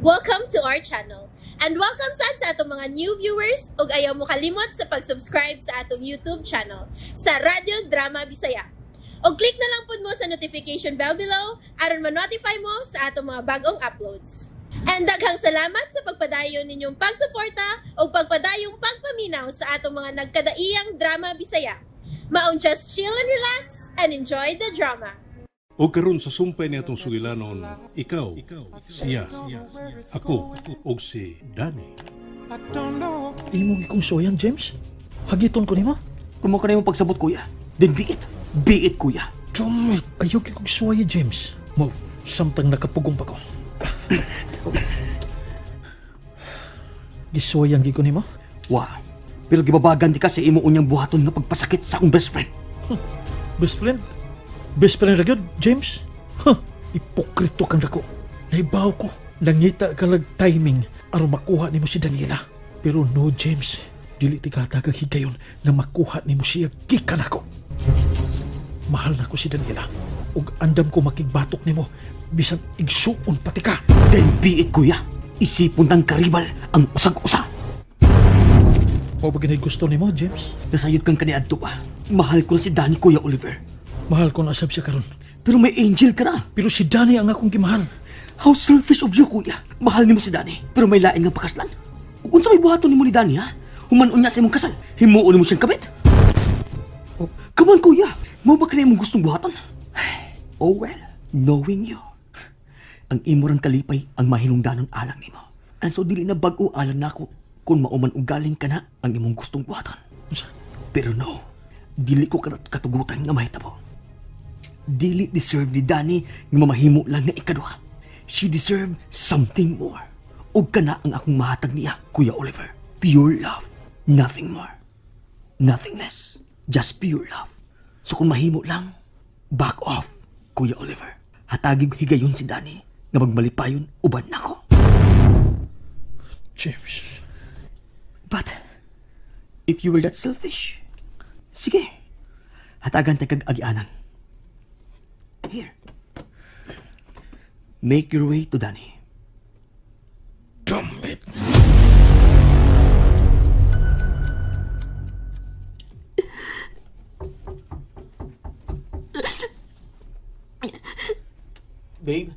Welcome to our channel. And welcome sad sa atong mga new viewers ug ayaw mo kalimot sa pag-subscribe sa atong YouTube channel sa Radyo Drama Bisaya. Og click na lang pud mo sa notification bell below aron ma-notify mo sa atong mga bagong uploads. And daghang salamat sa pagpadayon ninyong pagsuporta ug pagpadayong pagpaminaw sa atong mga nagkadaiyang drama Bisaya. Maong just chill and relax and enjoy the drama. O karon sa sumpay ni atong sugilanon, ikaw, siya, ako, og si Danny. Imong ikong soyan, James? Hagiton ko nimo? Kung mo ka na yung pagsabot, kuya, then be it. Be it, kuya. Damn it! Ayaw kong suwaya, James. Mo, samtang nakapugong pa ko. Gisuwayan gi ko nimo? Wa. Pero gibabagan di ka sa imo unyang buhaton nga pagpasakit sa akong best friend. Huh. Best friend? Best friend ra gyud, James? Huh. Ipokrito kang dako. Naibaw ko. Nangita ka lag timing aron makuha nimo si Daniela. Pero no, James. Dili ti katagag higayon nga makuha nimo siya gikan ako. Mahal na ko si Daniela. Ug andam ko makigbatok nimo bisan igsuon pati ka. Then be it, kuya. Isipon ng karibal ang usag-usa. Mao ba ginay gusto nimo, James? Nasayod kang kaniadto pa. Mahal ko na si Danny, Kuya Oliver. Mahal ko na asab siya karon. Pero may angel ka na. Pero si Danny ang akong gimahal. How selfish of you, kuya. Mahal nimo si Danny, pero may lain nga pakaslan. Ug unsa may buhaton nimo ni Danny, ha? Human-on niya sa imong kasal. Himuon nimo siyang kabit. Oh, come on, kuya. Mao ba kani imong gustong buhaton? Oh well, knowing you. Ang imo rang kalipay ang mahinungdanon alang nimo. And so dili na bag-o alang nako kung mauman og galing ka na ang imong gustong buhaton. Pero no, dili ko katugutan nga mahitabo. Dili deserve ni Danny nga mamahimo lang nga ikaduha. She deserve something more. Ug kana ang akong mahatag niya, Kuya Oliver. Pure love. Nothing more. Nothing less. Just pure love. So kung mahimo lang, back off, Kuya Oliver. Hatagig higayon si Danny nga magmalipayon uban nako. James. But, if you were that selfish, sige, hatagan tayo kag agianan. Here. Make your way to Danny. Damn it! Babe,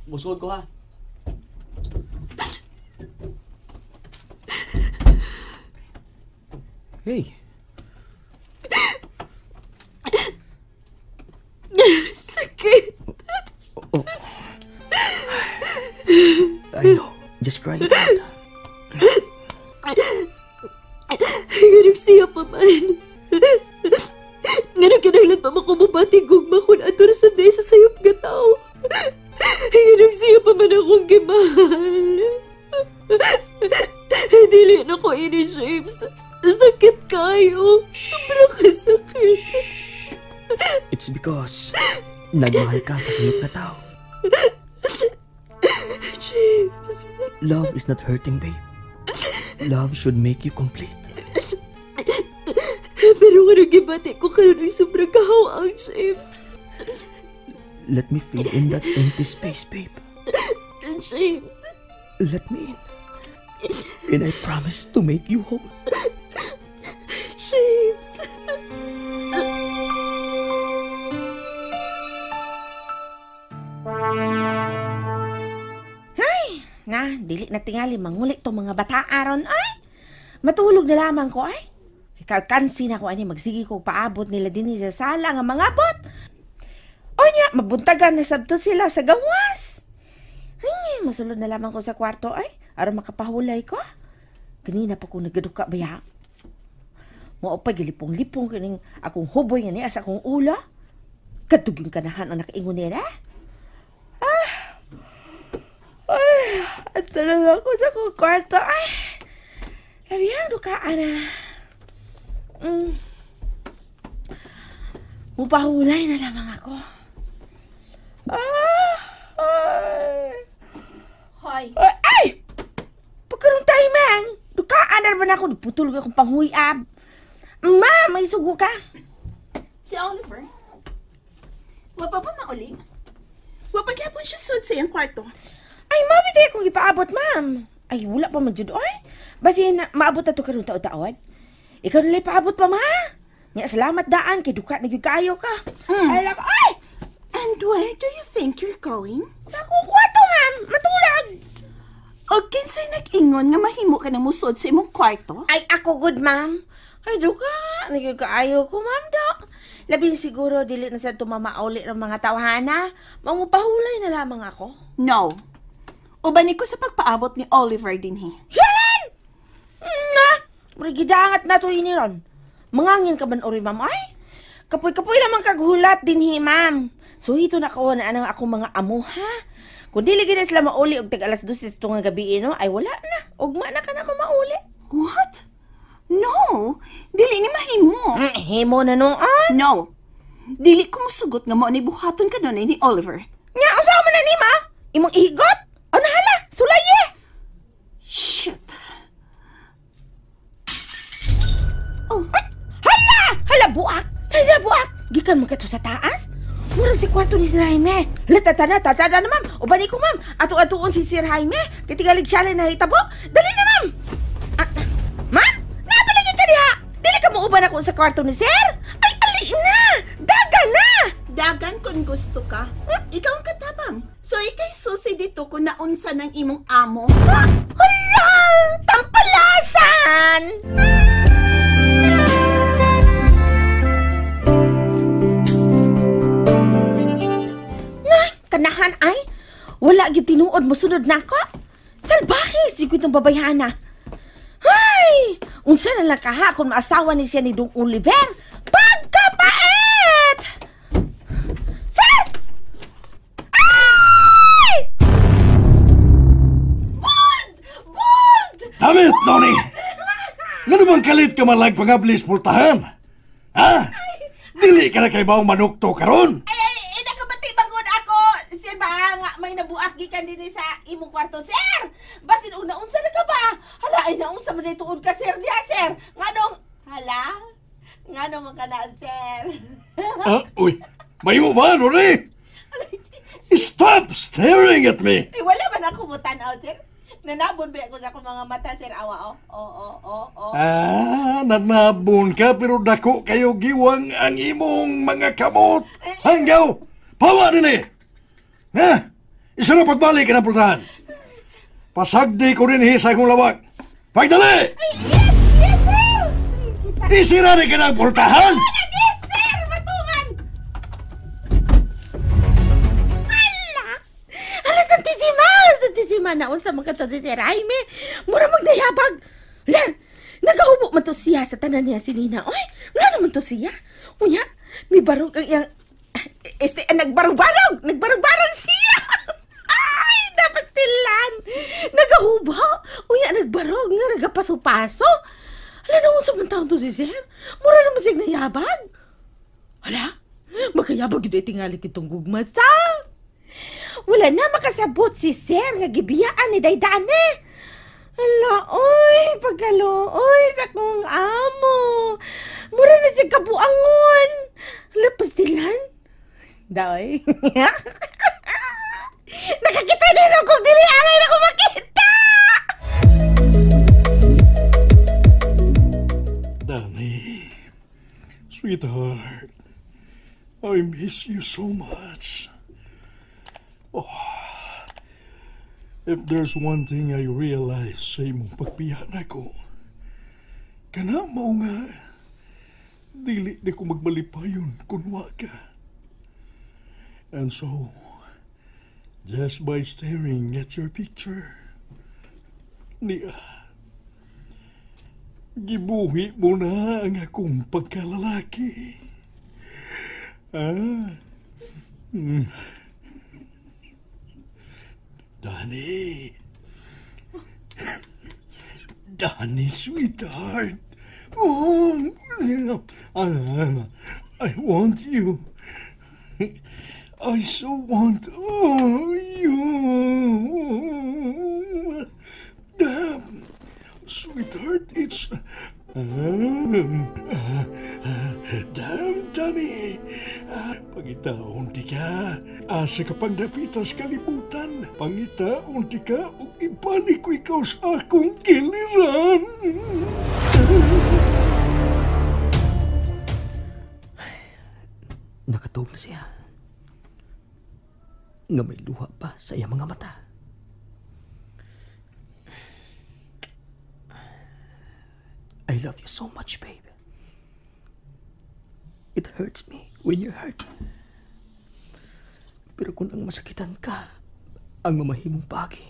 musuod ko ha. Hey. Sakit. Oh. I know. Just cry it out. Nganong siya pa man. Nganong kinahanglan pa makumubati gugma kung ato ra sa day sa sayop nga tao. Nganong siya pa man akong gimahal. Dili na ko ini, James. Sakit kayo. Sobra ka sakit. It's because nagmahal ka sa sayop na tao. James. Love is not hurting, babe. Love should make you complete. Pero nga nagibati ko karon ay sobrang kahawang, James. Let me fill in that empty space, babe. James. Let me in. And I promise to make you whole. James. Ay, na, dili na tingali mangulit tong mga bata aron ay. Matulog na lamang ko ay. Kalkansi na ko ani magsige ko paabot nila dinhi sa sala nga mga bot. Onya, mabuntagan na sabto sila sa gawas. Ay, masulod na lamang ko sa kwarto ay aron makapahulay ko. Ganina pa ko nagaduka baya. Mao pa gilipong-lipong kining akong huboy nga niya sa akong ula. Kadtog yung kanahan ang nakaingon niya. Ah. Ay, at talaga ako sa akong kwarto. Ay, labihan, dukaan na. Mupahulay na lamang ako. Ah, ay. Hoy. Ay! Ay! Pagkarong timing! Dukaan na naman ako. Putol akong panghuyab. Ma, may sugo ka. Si Oliver? Wa pa ba mauli? Wa pa gyapon siya sud sa iyang kwarto. Ay, Ay, mao bitay akong ipaabot, ma'am. Ay, wala pa man jud oy. Basin maabot na to karon taod-taod. Ikaw nila ipaabot pa, ma. Nya salamat daan kay duka na gyud kaayo ka. Ay, lako, ay! And where do you think you're going? Sa akong kwarto, ma'am. Matulag. O kinsay nag-ingon nga mahimo ka na musod sa imong kwarto? Ay, ako good, ma'am. Ay, duka. Nagyud kaayo ko, ma'am, do. Labing siguro, dili na sa tumamauli ng mga tawhana. Mangupahulay na lamang ako. No. Uban ko sa pagpaabot ni Oliver dinhi. Shalan! Na! Murigidangat na to ini ron. Mangangin ka man ori, ma'am, ay? Kapoy-kapoy lamang kaghulat dinhi, ma'am. So, ito na ko na anang akong mga amo, ha? Kung dili gid sila mauli og tag alas 12 tungang gabi, no? Ay, wala na. Ugma na ka na mamauli. What? No! Dili ni mahimo. Himo na noon. No. Dili ko musugot nga mao ni buhaton ka nun ni Oliver. Nya, unsa man na ni, ma? Imong ihigot? Ano hala? Sulaye! Shit. Oh. Ay, hala! Hala, buak! Hala, buak! Gikan man ka to sa taas? Murag si kwarto ni Sir Jaime. Hala, tatana, tatana na, ma'am. Uban ko, ma'am. Ato-atuon si Sir Jaime. Katigalig siya na hitabo. Dali na, ma'am! Ah, ma'am? Napalagi ka diha! Dili ka mo uban ako sa kwarto ni Sir? Ay, ali na! Dagan na! Dagan kung gusto ka. Ikaw ang katabang. So, ikay susi dito kung naunsa ng imong amo. Ah, hala! Tampalasan! Ngay, kanahan ay! Wala gyud tinuod mosunod nako. Salbahe sigud tong babayhana. Ay! Unsa na lang kaha kung maasawa ni siya ni Dong Oliver? Pagkapait! Sir! Ay! Bold! Bold! Damit, Noni! Ngano bang kalit ka malag pangablis pultahan? Ha? Dili ka na kay baong manukto karon? Ay, ay, ay, nakabati bangon ako! Sir, ba nga may nabuak gikan dinhi sa imong kwarto, sir? Basin una unsa na ka ba? Hala, ay naunsa man tuod ka, sir, diha, sir. Nganong hala? Ngano man ka na, sir? Ah, uy, mayo ba, Noni? Stop staring at me! Ay, wala man ako mo tan-aw, sir. Nanabon ba ako sa akong mga mata, sir? Awa, oh. Oh, oh, oh, oh. Ah, nanabon ka pero dako kayo giwang ang imong mga kamot. Hanggaw, pawa din eh. Ha? Isa na pagbalik ka ng pultahan. Pasagdi ko rin sa akong lawak. Pagdali! Ay, yes, yes, sir! Isira rin ka ng pultahan! Yes, sir! Matuman! Ala! Ala, Santisima! Santisima! Naunsa man ka to si Sir Jaime. Mura magdayabag! Ala! Nagahubo man to siya sa tanan niya si Nina. Oy, nga naman to siya. Unya, may barog ang iyang... Este, nagbarog-barog! Nagbarog-barog siya! Ay, dapat tilan! Nagahubo! Unya, nagbarog nga, nagapaso-paso. Ala, naunsa man taon to si Sir? Mura naman siya nayabag. Ala, makayabag yun ay tingali kitong gugmasa. Wala na makasabot si Sir nga gibiyaan ni Daydane. Ala, oy, pagkalooy sa kong amo. Mura na siya kabuangon. Ala, pastilan. Daoy. Nakakita din ako dili angay na ko makita. Danny, sweetheart, I miss you so much. Oh, if there's one thing I realize sa imong pagbiya nako, kana mao nga, dili di ko magbalipayon kung wa ka. And so, just by staring at your picture, niya, gibuhi mo na ang akong pagkalalaki. Ah, Danny. Danny, sweetheart. Oh, I want you. I so want you. Damn, sweetheart, it's... Damn, Danny. Pagitaon Pangitaon ti ka. Asa ka pang dapitas kalibutan. Pangitaon ti ka ug ibalik ko ikaw sa akong giliran. Nakatog na siya. Nga may luha pa sa iyang mga mata. I love you so much, babe. It hurts me when you hurt. Pero kung ang masakitan ka, ang mamahimong pagi,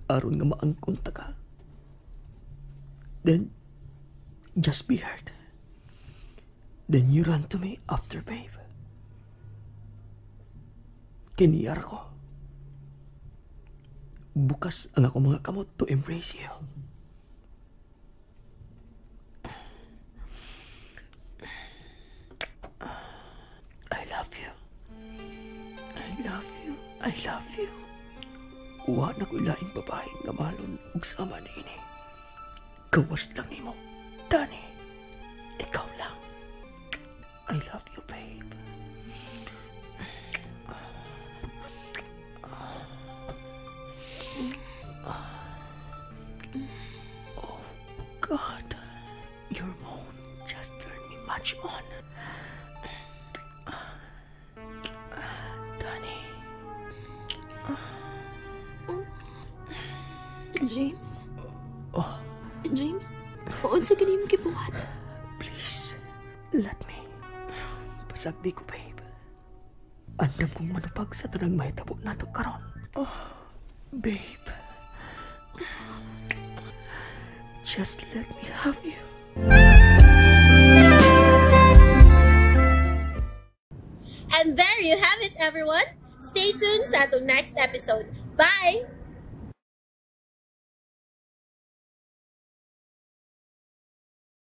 aron nga maangkon ta ka, then just be hurt. Then you run to me after, babe. Kiniyar ko. Bukas ang akong mga kamot to embrace you. I love you. I love you. I love you. Wa na ko'y laing babae nga mahalon ug sama niini. Gawas lang nimo, Danny. Ikaw lang. I love you, babe. Oh, God. Your moan just turned me much on. Danny. James? Oh. James? Unsa gani imong gibuhat? Please, let me. Pasagdi ko, babe. Andam kong manupag sa tanang mahitabo nato karon. Oh, babe. Just let me have you. And there you have it, everyone. Stay tuned sa atong next episode. Bye!